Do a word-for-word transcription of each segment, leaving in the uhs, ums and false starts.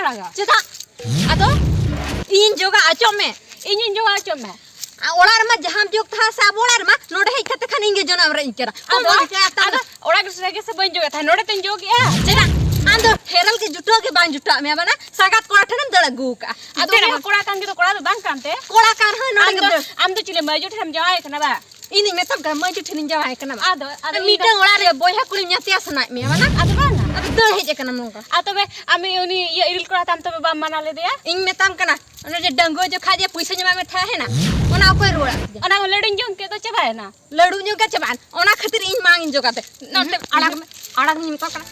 ᱛᱟᱜᱟ᱾ ᱪᱮᱫᱟᱜ? ᱟᱫᱚ ᱤᱧᱤᱧ ᱡᱚᱜᱟ, ᱚᱪᱚᱜ ᱢᱮ᱾ ᱤᱧᱤᱧ ᱡᱚᱜᱟ, ᱚᱪᱚᱜ ᱢᱮ᱾ ᱟᱨ ᱚᱲᱟᱜ ᱨᱮᱢᱟ ᱡᱟᱦᱟᱸᱢ ᱡᱚᱜ ᱛᱟᱦᱮᱸ ᱥᱮ, ᱟᱵᱚ ᱚᱲᱟᱜ ᱨᱮᱢᱟ ᱱᱚᱰᱮ ᱦᱮᱡ ᱠᱟᱛᱮ ᱠᱷᱟᱱ ᱤᱧ ᱜᱮ ᱡᱚᱱᱚᱜ ᱮᱢ ᱨᱮᱡ ᱤᱧ ᱠᱟᱱᱟ᱾ ᱟᱫᱚ, ᱵᱟᱝ ᱪᱮᱫ ᱟᱫᱚ ᱚᱲᱟᱜ ᱨᱮᱜᱮ ᱥᱮ ᱵᱟᱹᱧ ᱡᱚᱜᱮᱫ ᱛᱟᱦᱮᱸᱫ, ᱱᱚᱰᱮ ᱛᱚᱧ ᱡᱚᱜᱮᱜᱼᱟ᱾ ᱪᱮᱫᱟᱜ? ᱟᱢ ᱫᱚ ᱯᱷᱮᱨᱟᱞ ᱜᱮ ᱡᱩᱴᱟᱹᱣ ᱜᱮ ᱵᱟᱝ ᱡᱩᱴᱟᱹᱜ ᱢᱮᱭᱟ, ᱢᱟᱱᱮ ᱥᱟᱸᱜᱟᱛ ᱠᱚᱲᱟ ᱴᱷᱮᱱᱮᱢ ᱫᱟᱹᱲ ᱟᱹᱜᱩ ᱠᱟᱜᱼᱟ᱾ ᱟᱫᱚ ᱪᱮᱫ ᱚᱱᱟ ᱦᱚᱸ ᱠᱚᱲᱟ ᱠᱟᱱ ᱜᱮ ᱫᱚ, ᱠᱚᱲᱟ ᱫᱚ ᱵᱟᱝ ᱠᱟᱱᱛᱮ? ᱠᱚᱲᱟ ᱠᱟᱱ ᱨᱮᱦᱚᱸ ᱱᱚᱰᱮ ᱟᱢ ᱜᱮᱢ ᱫᱚ, ᱫᱟᱹᱲ᱾ ᱟᱢ ᱫᱚ ᱪᱤᱞᱤ ᱢᱟᱹᱭᱡᱩ ᱴᱷᱮᱱᱮᱢ ᱡᱟᱶᱟᱭ ᱠᱟᱱᱟ ᱵᱟ? ᱤᱧᱤᱧ ᱢᱮᱛᱟᱢ ᱠᱟᱱᱟ, ᱢᱟᱹᱭᱡᱩ ᱴᱷᱮᱱᱤᱧ ᱡᱟᱶᱟᱭ ᱠᱟᱱᱟ ᱵᱟ? ᱟᱫᱚ, ᱟᱫᱚ ᱟᱨ ᱤᱧ ᱫᱚ ᱢᱤᱫᱴᱟᱝ ᱚᱲᱟᱜ ᱨᱮ ᱵᱚᱭᱦᱟ ᱠᱩᱲᱤᱢ ᱧᱟᱛᱭᱟ ᱥᱟᱱᱟᱭᱮᱫ ᱢᱮᱭᱟ ᱵᱟᱝ? ᱟᱫᱚ ᱵᱟᱝᱟ᱾ ᱟᱫᱚ ᱫᱟᱹᱲ ᱦᱮᱡ ᱟᱠᱟᱱᱟᱢ ᱱᱚᱝᱠᱟ᱾ ᱟᱨ ᱛᱚᱵᱮ ᱟᱢ ᱩᱱᱤ ᱤᱭᱟᱹ ᱤᱨᱤᱞ ᱠᱚᱲᱟ ᱛᱟᱢ ᱛᱚᱵᱮ ᱵᱟᱢ ᱢᱟᱱᱟ ᱞᱮᱫᱮᱭᱟ? ᱤᱧ ᱢᱮᱛᱟᱢ ᱠᱟᱱᱟ, ᱚᱱᱮ ᱡᱮ ᱰᱟᱺᱜᱩᱣᱟᱹ ᱡᱚᱠᱷᱟᱡ ᱡᱮ ᱯᱩᱭᱥᱟᱹᱧ ᱮᱢᱟᱫ ᱢᱮ ᱛᱟᱦᱮᱸᱱᱟ, ᱚᱱᱟ ᱚᱠᱚᱭ ᱨᱩᱣᱟᱹᱲ ᱟᱫ ᱯᱮᱭᱟ? ᱚᱱᱟ ᱞᱟᱹᱰᱩᱧ ᱡᱚᱢ ᱠᱮᱫ ᱫᱚ ᱪᱟᱵᱟᱭᱮᱱᱟ᱾ ᱞᱟᱹᱰᱩ ᱧᱩ ᱜᱮ ᱪᱟᱵᱟᱜᱼᱟ, ᱚᱱᱟ ᱠᱷᱟᱹᱛᱤᱨ ᱤᱧ ᱢᱟᱝ ᱤᱧ ᱡᱚᱜᱟ ᱛᱮ᱾ ᱱᱚᱛᱮ ᱟᱲᱟᱜ ᱢᱮ, ᱟᱲᱟᱜ ᱢᱮᱧ ᱢᱮᱛᱟᱢ ᱠᱟᱱᱟ᱾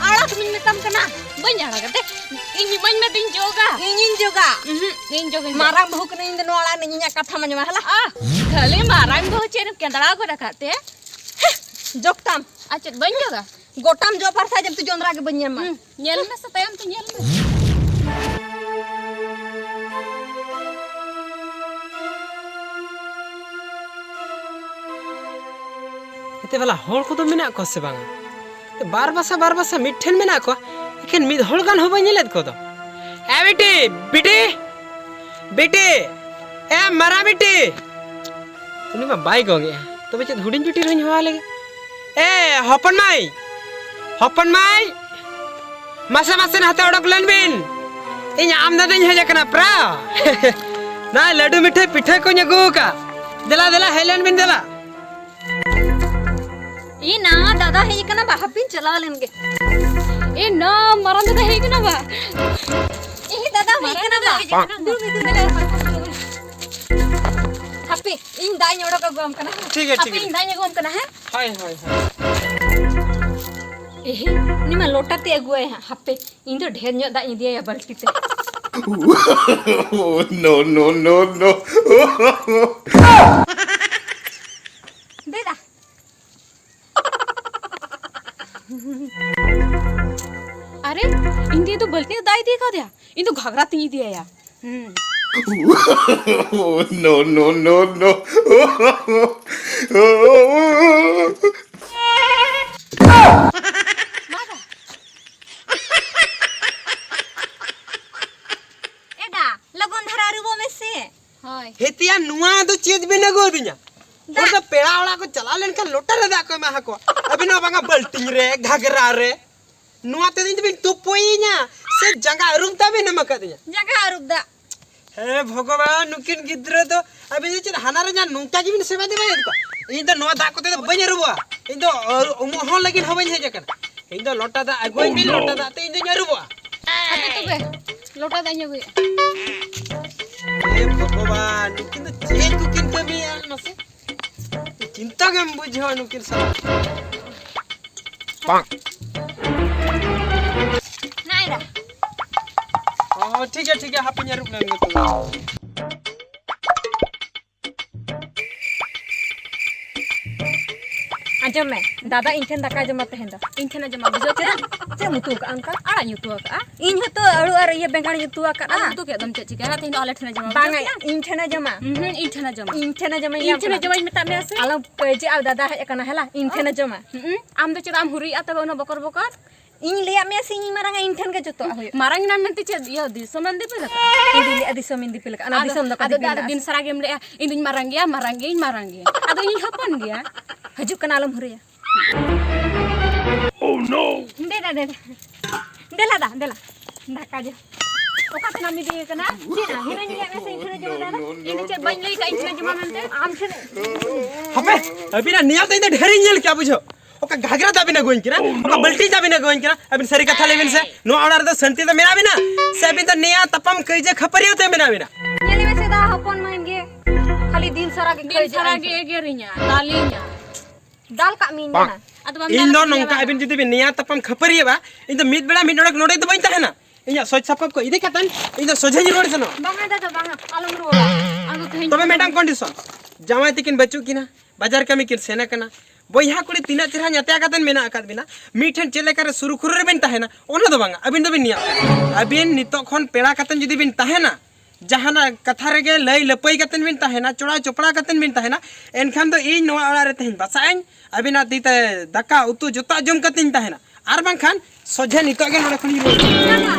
ᱟᱲᱟᱜ ᱢᱮᱧ ᱢᱮᱛᱟᱢ ᱠᱟᱱᱟ᱾ ᱵᱟᱹᱧ ᱟᱲᱟᱜᱟ ᱛᱮ᱾ ᱤᱧ ᱤᱢᱟᱹᱧ ᱢᱮ ᱛᱤᱧ ᱡᱚᱜᱟ᱾ ᱤᱧᱤᱧ ᱡᱚᱜᱟ᱾ ᱩᱦᱩᱸ, ᱤᱧ ᱡᱚᱜᱟᱹᱧ ᱛᱮ᱾ ᱢᱟᱨᱟᱝ ᱵᱟᱹᱦᱩ ᱠᱟᱹᱱᱟᱹᱧ ᱤᱧ ᱫᱚ, ᱱᱚᱣᱟ ᱟᱲᱟᱜ ᱢᱮ, ᱤᱧᱟᱹᱜ ᱠᱟᱛᱷᱟᱢ ᱟᱸᱡᱚᱢᱟ, ᱦᱮᱞᱟ᱾ ᱟᱦ, ᱠᱷᱟᱹᱞᱤ ᱢᱟᱨᱟᱝ ᱵᱟᱹᱦᱩ ᱪᱮᱫ ᱮᱢ ᱠᱮᱸᱫᱽᱲᱟᱣ ᱜᱚᱫ ᱟᱠᱟᱫ ᱛᱮ? ᱡᱚᱜᱽ ᱛᱟᱢ᱾ ᱟᱨ ᱪᱮᱫ ᱵᱟᱹᱧ ᱡᱚᱜᱟ? ᱜᱚᱴᱟᱢ ᱡᱚᱜ ᱯᱟᱨᱥᱟ ᱡᱮᱢᱛᱤ ᱡᱚᱸᱫᱽᱨᱟ ᱜᱮ ᱵᱟᱹᱧ ᱧᱟᱢᱟ᱾ ᱦᱩᱸ, ᱧᱮᱞ ᱢᱮ ᱥᱮ ᱛᱟᱭᱚᱢ ᱛᱮ ᱧᱮᱞ ᱢᱮ᱾ ᱮᱛᱮ ᱵᱟᱞᱟ ᱦᱚᱲ ᱠᱚᱫᱚ ᱢᱮᱱᱟᱜ ᱠᱚᱣᱟ ᱥᱮ ᱵᱟᱝᱟ? ᱵᱟᱨ ᱵᱟᱥᱟ, ᱵᱟᱨ ᱵᱟᱥᱟ ᱢᱤᱫ ᱴᱷᱮᱱ ᱢᱮᱱᱟᱜ ᱠᱚᱣᱟ, ᱮᱠᱷᱮᱱ ᱢᱤᱫ ᱦᱚᱲ ᱜᱟᱱ ᱦᱚᱸ ᱵᱟᱹᱧ ᱧᱮᱞᱮᱫ ᱠᱚᱫᱚ᱾ ᱮ ᱵᱤᱴᱤ, ᱵᱤᱴᱤ, ᱵᱤᱴᱤ, ᱮ ᱢᱟᱨᱟ ᱵᱤᱴᱤ᱾ ᱩᱱᱤ ᱢᱟ ᱵᱟᱭ ᱜᱚᱝᱮᱜᱼᱟ, ᱛᱚᱵᱮ ᱪᱮᱫ ᱦᱩᱰᱤᱧ ᱵᱤᱴᱤ ᱨᱮᱦᱚᱸᱧ ᱦᱚᱦᱚ ᱞᱮᱜᱮ᱾ ᱮ ᱦᱚᱯᱚᱱ ᱢᱟᱹᱭ, ᱦᱚᱯᱚᱱ ᱢᱟᱹᱭ, ᱢᱟᱥᱮ, ᱢᱟᱥᱮ ᱱᱟᱛᱮ ᱚᱰᱚᱠ ᱞᱮᱱ ᱵᱤᱱ᱾ ᱤᱧ ᱟᱢ ᱫᱟᱫᱟᱧ ᱦᱮᱡ ᱟᱠᱟᱱᱟ ᱯᱨᱟ᱾ ᱱᱚᱜᱼᱚᱭ ᱞᱟᱹᱰᱩ ᱢᱤᱴᱷᱟᱹᱭ ᱯᱤᱴᱷᱟᱹ ᱠᱚᱧ ᱟᱹᱜᱩ ᱟᱠᱟᱫ᱾ ᱫᱮᱞᱟ, ᱫᱮᱞᱟ, ᱦᱮᱡ ᱞᱮᱱ ᱵᱤᱱ ᱫᱮᱞᱟ᱾ ᱤ ᱱᱟ, ᱫᱟᱫᱟ ᱦᱮᱡ ᱟᱠᱟᱱᱟ ᱵᱟ, ᱦᱟᱯᱮᱧ ᱪᱟᱞᱟᱣ ᱞᱮᱱ ᱜᱮ᱾ ᱤ ᱱᱟ, ᱢᱟᱨᱟᱝ ᱫᱟᱫᱟ ᱦᱮᱡ ᱟᱠᱟᱱᱟ ᱵᱟ᱾ ᱤ ᱫᱟᱫᱟ ᱦᱮᱡ ᱟᱠᱟᱱᱟ ᱵᱟ᱾ ᱫᱩᱲᱩᱵ ᱢᱮ, ᱫᱩᱲᱩᱵ ᱢᱮ᱾ ᱦᱟᱯᱮ, ᱤᱧ ᱫᱟᱜ ᱤᱧ ᱚᱰᱚᱠ ᱟᱹᱜᱩᱣᱟᱢ ᱠᱟᱱᱟ᱾ ᱴᱷᱤᱠ ᱜᱮᱭᱟ, ᱴᱷᱤᱠ ᱦᱟᱯᱮ, ᱜᱮᱭᱟ᱾ ᱤᱧ ᱫᱟᱜ ᱤᱧ ᱟᱹᱜᱩᱣᱟᱢ ᱠᱟᱱᱟ, ᱦᱮᱸ? ᱦᱳᱭ, ᱦᱳᱭ, ᱦᱳᱭ᱾ ᱮᱦᱮ, ᱩᱱᱤ ᱢᱟ ᱞᱚᱴᱟ ᱛᱮ ᱟᱹᱜᱩᱣᱟᱭ ᱦᱟᱸᱜ᱾ ᱦᱟᱯᱮ, ᱤᱧ ᱫᱚ ᱰᱷᱮᱨ ᱧᱚᱜ ᱫᱟᱜ ᱤᱧ ᱤᱫᱤᱭᱟᱭᱟ ᱵᱟᱹᱞᱛᱤ ᱛᱮ᱾ Oh, no, no, no, no. ᱫᱮᱫᱟ᱾ ᱟᱨᱮ, ᱤᱧ ᱫᱤ ᱫᱚ ᱵᱟᱹᱞᱛᱤ ᱛᱮ ᱫᱟᱜ ᱤᱫᱤ ᱠᱟᱣᱫᱮᱭᱟ, ᱤᱧ ᱫᱚ ᱜᱷᱟᱜᱽᱨᱟ ᱛᱤᱧ ᱤᱫᱤᱭᱟᱭᱟ᱾ ᱦᱩᱸ᱾ Oh, no, no, no, no. ᱢᱟ ᱫᱟ᱾ ᱞᱚᱜᱚᱱ ᱫᱷᱟᱨᱟ ᱟᱹᱨᱩᱵᱚᱜ ᱢᱮᱥᱮ᱾ ᱦᱳᱭ᱾ ᱦᱮᱛᱤᱭᱟ, ᱱᱚᱣᱟ ᱫᱚ ᱪᱮᱫ ᱵᱤᱱ ᱟᱹᱜᱩ ᱟᱹᱫᱤᱧᱟ? ᱫᱟᱜ᱾ ᱦᱚᱲ ᱫᱚ ᱯᱮᱲᱟ ᱚᱲᱟᱜ ᱠᱚ ᱪᱟᱞᱟᱣ ᱞᱮᱱᱠᱷᱟᱱ ᱞᱚᱴᱟ ᱨᱮ ᱫᱟᱜ ᱠᱚ ᱮᱢᱟ ᱟᱠᱚᱣᱟ᱾ ᱟᱹᱵᱤᱱ ᱦᱚᱸ ᱵᱟᱝᱟ, ᱵᱟᱹᱞᱴᱤᱱ ᱨᱮ, ᱜᱷᱟᱜᱽᱨᱟ ᱨᱮ᱾ ᱱᱚᱣᱟ ᱛᱮᱫᱚ ᱤᱧ ᱫᱚᱵᱤᱱ ᱛᱩᱯᱩᱭᱤᱧᱟ ᱥᱮ ᱡᱟᱸᱜᱟ ᱟᱹᱨᱩᱵ ᱫᱟᱜ ᱵᱤᱱ ᱮᱢ ᱟᱠᱟᱫᱤᱧᱟ? ᱡᱟᱸᱜᱟ ᱟᱹᱨᱩᱵ ᱫᱟᱜ᱾ ᱦᱮ ᱵᱷᱚᱜᱚᱵᱟᱱ, ᱱᱩᱠᱤᱱ ᱜᱤᱫᱽᱨᱟᱹ ᱫᱚ ᱟᱹᱵᱤᱱ ᱫᱚ ᱪᱮᱫ ᱦᱟᱱᱟ ᱨᱮ ᱡᱟᱦᱟᱸ ᱱᱚᱝᱠᱟ ᱜᱮᱵᱤᱱ ᱥᱮᱵᱟ ᱫᱮᱵᱟᱭᱮᱫ ᱠᱚᱣᱟ? ᱤᱧ ᱫᱚ ᱱᱚᱣᱟ ᱫᱟᱜ ᱠᱚᱛᱮ ᱫᱚ ᱵᱟᱹᱧ ᱟᱹᱨᱩᱵᱚᱜᱼᱟ᱾ ᱤᱧ ᱫᱚ ᱟᱹᱨᱩ-, ᱩᱢᱩᱜ ᱦᱚᱸ ᱞᱟᱹᱜᱤᱫ ᱦᱚᱸ ᱵᱟᱹᱧ ᱦᱮᱡ ᱟᱠᱟᱱᱟ᱾ ᱤᱧ ᱫᱚ ᱞᱚᱴᱟ ᱫᱟᱜ ᱟᱹᱜᱩᱣᱟᱹᱧ ᱵᱤᱱ, ᱞᱚᱴᱟ ᱫᱟᱜ ᱛᱮ ᱤᱧ ᱫᱚᱧ ᱟᱹᱨᱩᱵᱚᱜᱼᱟ᱾ ᱦᱟᱯᱮ ᱛᱚᱵᱮ, ᱞᱚᱴᱟ ᱫᱟᱜ ᱤᱧ ᱟᱹᱜᱩᱭᱮᱫᱼᱟ᱾ ᱦᱮ ᱵᱷᱚᱜᱚᱵᱟᱱ, ᱱᱩᱠᱤᱱ ᱫᱚ ᱪᱮᱫ ᱠᱚᱠᱤᱱ ᱠᱟᱹᱢᱤᱭᱟ ᱢᱟᱥᱮ? ᱪᱤᱱᱛᱟᱹ ᱜᱮᱢ ᱵᱩᱡᱷᱟᱹᱣᱟ ᱱᱩᱠᱤᱱ ᱥᱟᱞᱟᱜ᱾ ᱱᱟᱭᱨᱟ᱾ ᱚ, ᱴᱷᱤᱠ ᱜᱮᱭᱟ, ᱴᱷᱤᱠ ᱜᱮᱭᱟ, ᱦᱟᱯᱮᱧ ᱟᱹᱨᱩᱵ ᱞᱮᱱ ᱜᱮ ᱛᱚᱵᱮ᱾ ᱟᱸᱡᱚᱢ ᱢᱮ, ᱫᱟᱫᱟ ᱤᱧ ᱴᱷᱮᱱ ᱫᱟᱠᱟᱭ ᱡᱚᱢᱟ ᱛᱮᱦᱮᱧ ᱫᱚ᱾ ᱤᱧ ᱴᱷᱮᱱᱮ ᱡᱚᱢᱟ, ᱵᱩᱡᱷᱟᱹᱣ ᱠᱮᱫᱟ? ᱪᱮᱫ ᱮᱢ ᱩᱛᱩ ᱟᱠᱟᱫᱼᱟ ᱚᱱᱠᱟ? ᱟᱲᱟᱜ ᱤᱧ ᱩᱛᱩ ᱟᱠᱟᱫᱼᱟ᱾ ᱤᱧ ᱦᱚᱸᱛᱚ ᱟᱹᱞᱩ ᱟᱨ ᱤᱭᱟᱹ ᱵᱮᱸᱜᱟᱲ ᱤᱧ ᱩᱛᱩ ᱟᱠᱟᱫᱼᱟ᱾ ᱟᱫᱚ ᱩᱛᱩ ᱠᱮᱫ ᱫᱚᱢ ᱪᱮᱫ ᱪᱤᱠᱟᱹᱭᱟ? ᱛᱮᱦᱮᱧ ᱫᱚ ᱟᱞᱮ ᱴᱷᱮᱱᱮ ᱡᱚᱢᱟ, ᱵᱟᱝᱟ, ᱵᱩᱡᱷᱟᱹᱣ ᱠᱮᱫᱟ? ᱤᱧ ᱴᱷᱮᱱᱮ ᱡᱚᱢᱟ᱾ ᱦᱩᱸ, ᱦᱩᱸ, ᱤᱧ ᱴᱷᱮᱱᱮ ᱡᱚᱢᱟ᱾ ᱤᱧ ᱴᱷᱮᱱᱮ ᱡᱚᱢᱟ, ᱤᱧ ᱞᱟᱹᱭᱟᱢ ᱠᱟᱱᱟ᱾ ᱤᱧ ᱴᱷᱮᱱᱮ ᱡᱚᱢᱟᱧ ᱢᱮᱛᱟᱫ ᱢᱮᱭᱟ ᱥᱮ? ᱟᱞᱚᱢ ᱯᱟᱹᱭᱡᱟᱹᱜᱼᱟ, ᱫᱟᱫᱟ ᱦᱮᱡ ᱟᱠᱟᱱᱟ, ᱦᱮᱞᱟ, ᱤᱧ ᱴᱷᱮᱱᱮ ᱡᱚᱢᱟ᱾ ᱦᱩᱸ, ᱟᱢ ᱫᱚ ᱪᱮᱫᱟᱜ ᱮᱢ ᱦᱩᱨᱤᱭᱮᱫᱼᱟ ᱛᱚᱵᱮ ᱩᱱᱟᱹᱜ ᱵᱚᱠᱚᱨ ᱵᱚᱠᱚᱨ? ᱤᱧ ᱞᱟᱹᱭᱟᱫ ᱢᱮᱭᱟ ᱥᱮ ᱤᱧᱤᱧ ᱢᱟᱨᱟᱝᱟ, ᱤᱧ ᱴᱷᱮᱱ ᱜᱮ ᱡᱚᱛᱚᱣᱟᱜ ᱦᱩᱭᱩᱜᱼᱟ᱾ ᱢᱟᱨᱟᱝ ᱮᱱᱟᱢ ᱢᱮᱱᱛᱮ ᱪᱮᱫ ᱤᱭᱟᱹ ᱫᱤᱥᱚᱢᱮᱢ ᱫᱤᱯᱤᱞ ᱟᱠᱟᱫᱼᱟ? ᱤᱧ ᱫᱩᱧ ᱞᱟᱹᱭᱟ ᱫᱤᱥᱚᱢᱤᱧ ᱫᱤᱯᱤᱞ ᱟᱠᱟᱫᱼᱟ, ᱚᱱᱟ ᱟᱫᱚ, ᱫᱤᱥᱚᱢ ᱫᱚ ᱟᱫᱚ ᱠᱟᱹᱴᱤᱡ ᱫᱤᱱ ᱢᱮᱱᱟᱜᱼᱟ ᱫᱤᱱ ᱥᱮ᱾ ᱥᱟᱨᱟ ᱜᱮᱢ ᱞᱟᱹᱭᱟ, "ᱤᱧ ᱫᱩᱧ ᱢᱟᱨᱟᱝ ᱜᱮᱭᱟ, ᱢᱟᱨᱟᱝ ᱜᱤᱭᱟᱹᱧ, ᱢᱟᱨᱟᱝ ᱜᱤᱭᱟᱹᱧ, ᱟᱫᱚ ᱤᱧᱤᱧ ᱦᱚᱯᱚᱱ ᱜᱮᱭᱟ᱾" ᱦᱤᱡᱩᱜ ᱠᱟᱱᱟ, ᱟᱞᱚᱢ ᱦᱩᱨᱤᱭᱟ᱾ ᱫᱮᱞᱟ, ᱫᱮᱞᱟ᱾ ᱫᱮᱞᱟ ᱫᱟ, ᱫᱮᱞᱟ᱾ ᱫᱟᱠᱟ ᱡᱚᱢ᱾ ᱚᱠᱟ ᱠᱷᱚᱱᱟᱜ ᱮᱢ ᱤᱫᱤᱭᱮ ᱠᱟᱱᱟ? ᱪᱮᱫ? ᱦᱤᱨᱳᱧ ᱞᱟᱹᱭᱟᱫ ᱢᱮᱭᱟ ᱥᱮ ᱤᱧ ᱴᱷᱮᱱᱮ ᱡᱚᱢᱟ ᱫᱟᱫᱟ? ᱤᱧ ᱫᱚ ᱪᱮᱫ ᱵᱟᱹᱧ ᱞᱟᱹᱭ ᱠᱟᱜ ᱤᱧ ᱴᱷᱮᱱᱮ ᱡᱚᱢᱟ ᱢᱮᱱᱛᱮ? ᱟᱢ ᱴᱷᱮᱱ᱾ ᱦᱟᱯᱮ, ᱟᱹᱵᱤᱱᱟᱜ ᱱᱮᱭᱟᱣ ᱫᱚ ᱤᱧ ᱫᱚ ᱰᱷᱮᱨᱤᱧ ᱧᱮᱞ ᱠᱮᱜᱼᱟ, ᱵᱩᱡᱷᱟᱹᱣ᱾ ᱚᱠᱟ ᱜᱷᱟᱜᱽᱨᱟ ᱫᱟᱜ ᱵᱤᱱ ᱟᱹᱜᱩᱣᱟᱹᱧ ᱠᱟᱱᱟ, ᱚᱠᱟ ᱵᱟᱹᱞᱴᱤ ᱫᱟᱜ ᱵᱤᱱ ᱟᱹᱜᱩᱣᱟᱹᱧ ᱠᱟᱱᱟ? ᱟᱹᱵᱤᱱ ᱥᱟᱹᱨᱤ ᱠᱟᱛᱷᱟ ᱞᱟᱹᱭ ᱵᱤᱱ ᱥᱮ, ᱱᱚᱣᱟ ᱚᱲᱟᱜ ᱨᱮᱫᱚ ᱥᱟᱹᱱᱛᱤ ᱫᱚ ᱢᱮᱱᱟᱜ ᱵᱤᱱᱟ ᱥᱮ ᱟᱹᱵᱤᱱ ᱫᱚ ᱱᱮᱭᱟᱣ ᱛᱟᱯᱟᱢ ᱠᱟᱹᱭᱡᱟᱹ ᱠᱷᱟᱹᱯᱟᱹᱨᱤᱭᱟᱹᱣ ᱛᱮ ᱢᱮᱱᱟᱜ ᱵᱤᱱᱟ? ᱧᱮᱞ ᱢᱮᱥᱮ ᱫᱟ, ᱦᱚᱯᱚᱱ ᱢᱟᱹᱭ ᱜᱮ ᱠᱷᱟᱹᱞᱤ ᱫᱤᱱ ᱥᱟᱨᱟ ᱜᱮ ᱫᱤᱱ ᱠᱟᱹᱭᱡᱟᱹᱜ ᱥᱟᱨᱟ ᱟᱭ ᱜᱮ ᱥᱮ᱾ ᱮᱜᱮᱨᱤᱧᱟ, ᱫᱟᱞᱤᱧᱟ᱾ ᱫᱟᱞ ᱠᱟᱜ ᱢᱤᱭᱟᱹᱧ ᱵᱟᱝ᱾ ᱠᱟᱱᱟ᱾ ᱟᱫᱚ ᱵᱟᱢ ᱤᱧ ᱫᱟᱞ ᱫᱚ ᱠᱟᱫᱤᱧᱟ ᱱᱚᱝᱠᱟ, ᱵᱟᱝ? ᱟᱹᱵᱤᱱ ᱡᱩᱫᱤ ᱵᱤᱱ ᱱᱮᱭᱟᱣ ᱛᱟᱯᱟᱢ ᱠᱷᱟᱹᱯᱟᱹᱨᱤᱭᱟᱹᱜᱼᱟ, ᱤᱧ ᱫᱚ ᱢᱤᱫ ᱵᱮᱲᱟ ᱢᱤᱫ ᱰᱚᱸᱰᱮᱠ ᱱᱚᱰᱮ ᱫᱚ ᱵᱟᱹᱧ ᱛᱟᱦᱮᱱᱟ᱾ ᱤᱧᱟᱹᱜ ᱥᱚᱡᱽ ᱥᱟᱯᱟᱵ ᱠᱚ ᱤᱫᱤ ᱠᱟᱛᱮᱱ ᱤᱧ ᱫᱚ ᱥᱚᱡᱷᱮᱧ ᱨᱩᱣᱟᱹᱲ ᱥᱮᱱᱚᱜᱼᱟ᱾ ᱵᱟᱝᱟ ᱫᱟᱫᱟ, ᱵᱟᱝᱟ, ᱟᱞᱚᱢ ᱨᱩᱣᱟᱹᱲᱟ᱾ ᱟᱫᱚ ᱛᱮᱦᱮᱧ ᱛᱚᱵᱮ ᱢᱤᱫᱴᱟᱝ ᱠᱚᱱᱰᱤᱥᱚᱱ, ᱡᱟᱶᱟᱭ ᱛᱟᱹᱠᱤᱱ ᱵᱟᱹᱪᱩᱜ ᱠᱤᱱᱟ, ᱵᱟᱡᱟᱨ ᱠᱟᱹᱢᱤ ᱠᱤᱱ ᱥᱮᱱ ᱟᱠᱟᱱᱟ, ᱵᱚᱭᱦᱟ ᱠᱩᱲᱤ ᱛᱤᱱᱟᱹᱜ ᱪᱮᱦᱨᱟ ᱧᱟᱛᱭᱟ ᱠᱟᱛᱮᱱ ᱢᱮᱱᱟᱜ ᱟᱠᱟᱫ ᱵᱤᱱᱟ, ᱢᱤᱫ ᱴᱷᱮᱱ ᱪᱮᱫ ᱞᱮᱠᱟᱨᱮ ᱥᱩᱨᱩᱠᱷᱩᱨᱩ ᱨᱮᱵᱤᱱ ᱛᱟᱦᱮᱱᱟ, ᱚᱱᱟ ᱫᱚ ᱵᱟᱝᱟ, ᱟᱹᱵᱤᱱ ᱫᱚᱵᱤᱱ ᱱᱮᱭᱟᱣ ᱠᱟᱱᱟ᱾ ᱟᱹᱵᱤᱱ ᱱᱤᱛᱚᱜ ᱠᱷᱚᱱ ᱯᱮᱲᱟ ᱠᱟᱛᱮᱱ ᱡᱩᱫᱤ ᱵᱤᱱ ᱛᱟᱦᱮᱱᱟ, ᱡᱟᱦᱟᱱᱟᱜ ᱠᱟᱛᱷᱟ ᱨᱮᱜᱮ ᱞᱟᱹᱭ ᱞᱟᱹᱯᱟᱹᱭ ᱠᱟᱛᱮᱱ ᱵᱤᱱ ᱛᱟᱦᱮᱱᱟ, ᱪᱚᱲᱟ ᱪᱚᱯᱲᱟ ᱠᱟᱛᱮᱱ ᱵᱤᱱ ᱛᱟᱦᱮᱱᱟ, ᱮᱱᱠᱷᱟᱱ ᱫᱚ ᱤᱧ ᱱᱚᱣᱟ ᱚᱲᱟᱜ ᱨᱮ ᱛᱮᱦᱮᱧ ᱵᱟᱥᱟᱜ ᱟᱹᱧ, ᱟᱹᱵᱤᱱᱟᱜ ᱛᱤ ᱛᱮ ᱫᱟᱠᱟ ᱩᱛᱩ ᱡᱚᱛᱚᱣᱟᱜ ᱡᱚᱢ ᱠᱟᱛᱮᱧ ᱛᱟᱦᱮᱱᱟ, ᱟᱨ ᱵᱟᱝᱠᱷᱟᱱ ᱥᱚᱡᱷᱮ ᱱᱤᱛᱚᱜ ᱜᱮ ᱱᱚᱰᱮ ᱠᱷᱚᱱᱤᱧ ᱨᱩᱣᱟᱹᱲ᱾ ᱫᱟᱫᱟ,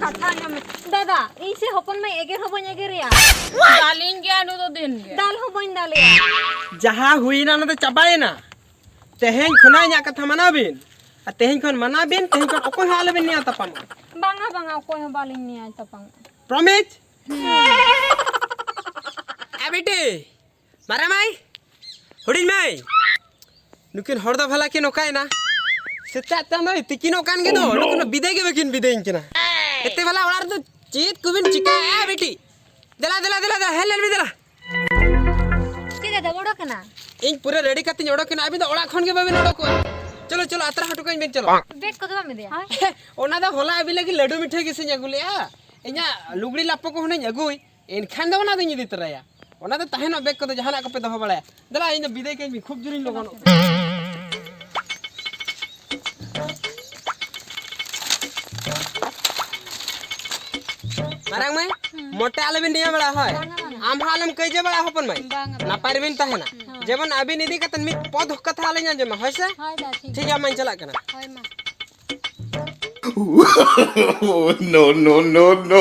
ᱠᱟᱛᱷᱟ ᱟᱸᱡᱚᱢ ᱢᱮ᱾ ᱫᱟᱫᱟ, ᱫᱟ, ᱤᱧ ᱥᱮ ᱦᱚᱯᱚᱱ ᱢᱟᱹᱭ ᱮᱜᱮᱨ ᱦᱚᱸ ᱵᱟᱹᱧ ᱮᱜᱮᱨᱮᱭᱟ᱾ ᱫᱟᱞᱤᱧ ᱜᱮᱭᱟ ᱱᱩᱭ ᱫᱚ ᱫᱤᱱ ᱜᱮ᱾ ᱫᱟᱞ ᱦᱚᱸ ᱵᱟᱹᱧ ᱫᱟᱞᱮᱭᱟ᱾ ᱡᱟᱦᱟᱸ ᱦᱩᱭᱱᱟ ᱚᱱᱟ ᱫᱚ ᱪᱟᱵᱟᱭᱮᱱᱟ᱾ ᱛᱮᱦᱮᱧ ᱠᱷᱚᱱᱟᱜ ᱤᱧᱟᱹᱜ ᱠᱟᱛᱷᱟ ᱢᱟᱱᱟᱣ ᱵᱤᱱ᱾ ᱟᱨ ᱛᱮᱦᱮᱧ ᱠᱷᱚᱱ ᱢᱟᱱᱟᱣ ᱵᱤᱱ, ᱛᱮᱦᱮᱧ ᱠᱷᱚᱱ ᱚᱠᱚᱭ ᱦᱚᱸ ᱟᱞᱚᱵᱤᱱ ᱱᱮᱭᱟᱣ ᱛᱟᱯᱟᱢᱚᱜᱼᱟ᱾ ᱵᱟᱝᱟ, ᱵᱟᱝᱟ, ᱚᱠᱚᱭ ᱦᱚᱸ ᱵᱟᱹᱞᱤᱧ ᱱᱮᱭᱟᱣ ᱛᱟᱯᱟᱢᱚᱜᱼᱟ᱾ Promise? ᱮ ᱵᱤᱴᱤ, ᱢᱟᱨᱟᱝ ᱢᱟᱹᱭ, ᱦᱩᱰᱤᱧ ᱢᱟᱹᱭ, ᱱᱩᱠᱤᱱ ᱦᱚᱲ ᱫᱚ ᱵᱷᱟᱞᱟ ᱠᱤᱱ ᱚᱠᱟᱭᱮᱱᱟ? ᱥᱮᱛᱟᱜ ᱛᱟᱭᱚᱢ ᱫᱚ ᱛᱤᱠᱤᱱᱚᱜ ᱠᱟᱱ ᱜᱮ ᱫᱚ, ᱱᱩᱠᱤᱱ ᱫᱚ ᱵᱤᱫᱟᱹᱭ ᱜᱮ ᱵᱟᱹᱠᱤᱱ ᱵᱤᱫᱟᱹᱭᱤᱧ ᱠᱟᱱᱟ᱾ ᱮᱛᱮ ᱵᱷᱟᱞᱟ ᱚᱲᱟᱜ ᱨᱮᱫᱚ ᱪᱮᱫ ᱠᱚᱵᱤᱱ ᱪᱤᱠᱟᱹᱭᱟ ᱵᱤᱴᱤ? ᱫᱮᱞᱟ, ᱫᱮᱞᱟ, ᱫᱮᱞᱟ, ᱫᱮᱞᱟ, ᱦᱮᱡ ᱞᱮᱱ ᱵᱤᱱ ᱫᱮᱞᱟ᱾ ᱪᱮᱫ ᱫᱟᱫᱟ, ᱚᱰᱚᱠ ᱮᱱᱟ? ᱤᱧ ᱯᱩᱨᱟᱹ ready ᱠᱟᱛᱮᱧ ᱚᱰᱚᱠ ᱮᱱᱟ, ᱟᱹᱵᱤᱱ ᱫᱚ ᱚᱲᱟᱜ ᱠᱷᱚᱱ ᱜᱮ ᱵᱟᱹᱵᱤᱱ ᱚᱰᱚᱠᱚᱜᱼᱟ᱾ ᱪᱚᱞᱚ, ᱪᱚᱞᱚ, ᱟᱛᱨᱟ ᱦᱚᱴᱚ ᱠᱟᱹᱧ ᱵᱤᱱ, ᱪᱚᱞᱚ᱾ Bag ᱠᱚᱫᱚ ᱵᱟᱢ ᱤᱫᱤᱭᱟ? ᱚᱱᱟ ᱫᱚ ᱦᱚᱞᱟ ᱟᱹᱵᱤᱱ ᱞᱟᱹᱜᱤᱫ ᱞᱟᱹᱰᱩ ᱢᱤᱴᱷᱟᱹᱭ ᱜᱮᱥᱮᱧ ᱟᱹᱜᱩ ᱞᱮᱜᱼᱟ᱾ ᱤᱧᱟᱹᱜ ᱞᱩᱜᱽᱲᱤ ᱞᱟᱯᱚ ᱠᱚ ᱦᱩᱱᱟᱹᱧ ᱟᱹᱜᱩᱭ, ᱮᱱᱠᱷᱟᱱ ᱫᱚ ᱚᱱᱟ ᱫᱚᱧ ᱤᱫᱤ ᱛᱚᱨᱟᱭᱟ᱾ ᱚᱱᱟ ᱫᱚ ᱛᱟᱦᱮᱱᱚᱜ bag ᱠᱚᱫᱚ ᱡᱟᱦᱟᱱᱟᱜ ᱠᱚᱯᱮ ᱫᱚᱦᱚ ᱵᱟᱲᱟᱭᱟ᱾ ᱫᱮᱞᱟ, ᱤᱧ ᱫᱚ ᱵᱤᱫᱟᱹᱭ ᱠᱟᱹᱧ ᱵᱤᱱ, ᱠᱷᱩᱵ ᱡᱳᱨᱤᱧ ᱞᱚᱜᱚᱱᱚᱜ ᱠᱟᱱᱟ᱾ ᱢᱟᱨᱟᱝ ᱢᱟᱹᱭ, ᱦᱩᱸ᱾ ᱢᱚᱴᱮ ᱟᱞᱚᱵᱤᱱ ᱱᱤᱭᱟᱹ ᱵᱟᱲᱟ, ᱦᱳᱭ᱾ ᱵᱟᱝᱟ, ᱵᱟᱝᱟ᱾ ᱟᱢ ᱦᱚᱸ ᱟᱞᱚᱢ ᱠᱟᱹᱭᱡᱟᱹ ᱵᱟᱲᱟ, ᱦᱚᱯᱚᱱ ᱢᱟᱹᱭ᱾ ᱵᱟᱝᱟ, ᱵᱟᱝᱟ᱾ ᱱᱟᱯᱟᱭ ᱨᱮᱵᱤᱱ ᱛᱟᱦᱮᱱᱟ᱾ ᱦᱩᱸ᱾ ᱡᱮᱢᱚᱱ ᱟᱹᱵᱤᱱ ᱤᱫᱤ ᱠᱟᱛᱮ ᱢᱤᱫ ᱯᱚᱫ ᱠᱟᱛᱷᱟ ᱟᱞᱚᱧ ᱟᱸᱡᱚᱢᱟ, ᱦᱳᱭ ᱥᱮ? ᱦᱳᱭ ᱫᱟ, ᱴᱷᱤᱠ ᱴᱷᱤᱠ ᱜᱮᱭᱟ, ᱜᱮᱭᱟ᱾ ᱢᱟᱧ ᱪᱟᱞᱟᱜ ᱠᱟᱱᱟ᱾ ᱦᱳᱭ ᱢᱟ᱾ No, no, no, no.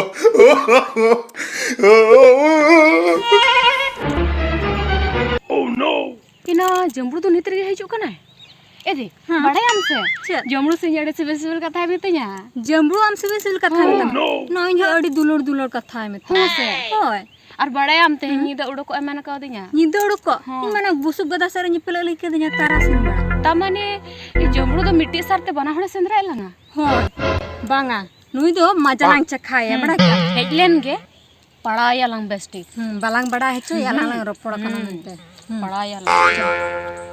Oh no! ᱤᱱᱟ ᱡᱟᱹᱢᱵᱽᱲᱩ ᱫᱚ ᱱᱤᱛ ᱨᱮᱜᱮ ᱦᱤᱡᱩᱜ ᱠᱟᱱᱟᱭ᱾ ᱮ ᱫᱤ, ᱦᱮᱸ᱾ ᱵᱟᱲᱟᱭᱟᱢ ᱥᱮ? ᱪᱮᱫ? ᱡᱟᱹᱢᱵᱽᱲᱩ ᱥᱮ ᱤᱧ ᱟᱹᱰᱤ ᱥᱤᱵᱤᱞ ᱥᱤᱵᱤᱞ ᱠᱟᱛᱷᱟᱭ ᱢᱤᱛᱟᱹᱧᱟ᱾ ᱡᱟᱹᱢᱵᱽᱲᱩ ᱟᱢ ᱥᱤᱵᱤᱞ ᱥᱤᱵᱤᱞ ᱠᱟᱛᱷᱟ ᱦᱮᱸ᱾ ᱢᱮᱛᱟᱢᱟ? No. ᱱᱚᱣᱟ ᱤᱧ ᱦᱚᱸ ᱟᱹᱰᱤ ᱫᱩᱞᱟᱹᱲ ᱫᱩᱞᱟᱹᱲ ᱠᱟᱛᱷᱟᱭ ᱢᱮᱛᱟᱹᱧᱟ᱾ ᱦᱮᱸ ᱥᱮ? ᱦᱳᱭ᱾ ᱟᱨ ᱵᱟᱲᱟᱭᱟᱢ ᱛᱮᱦᱮᱧ ᱦᱮᱸ᱾ ᱧᱤᱫᱟᱹ ᱩᱰᱩᱠᱚᱜ ᱮ ᱢᱮᱱ ᱠᱟᱣᱫᱤᱧᱟ᱾ ᱧᱤᱫᱟᱹ ᱩᱰᱩᱠᱚᱜ? ᱦᱚᱸ᱾ ᱤᱧ ᱢᱟ ᱚᱱᱟ ᱵᱩᱥᱩᱵ ᱜᱟᱫᱟ ᱥᱮᱫ ᱨᱮ ᱧᱮᱯᱮᱞᱚᱜ ᱞᱟᱹᱭ ᱠᱟᱫᱤᱧᱟ ᱛᱟᱨᱟᱥᱤᱧ ᱵᱮᱲᱟ᱾ ᱛᱟᱨ ᱢᱟᱱᱮ, ᱮ ᱡᱟᱹᱢᱵᱽᱲᱩ ᱫᱚ ᱢᱤᱫᱴᱤᱡ ᱥᱟᱨᱛᱮ ᱵᱟᱱᱟ ᱦᱚᱲᱮ ᱥᱮᱸᱫᱽᱨᱟᱭᱮᱫ ᱞᱟᱝᱟ᱾ ᱦᱳᱭ᱾ ᱵᱟᱝᱟ, ᱱᱩᱭ ᱫᱚ ᱢᱟᱡᱟ ᱞᱟᱝ ᱪᱟᱠᱷᱟᱭᱟ, ᱦᱩᱸ᱾ ᱵᱟᱲᱟᱭ ᱠᱮᱫᱟᱢ? ᱦᱮᱡ ᱞᱮᱱ ᱜᱮ, ᱯᱟᱲᱟᱣ ᱮᱭᱟᱞᱟᱝ ᱵᱮᱥ ᱴᱷᱤᱠ᱾ ᱦᱩᱸ, ᱵᱟᱞᱟᱝ ᱵᱟᱲᱟᱭ ᱦᱚᱪᱚᱭᱟ, ᱦᱩᱸ᱾ ᱟᱞᱟᱝ ᱞᱟᱝ ᱨᱚᱯᱚᱲ ᱠᱟᱱᱟ ᱦᱩᱸ᱾ ᱢᱮᱱᱛᱮ᱾ ᱦᱩᱸ᱾ ᱯᱟᱲᱟᱣ ᱮᱭᱟᱞᱟᱝ᱾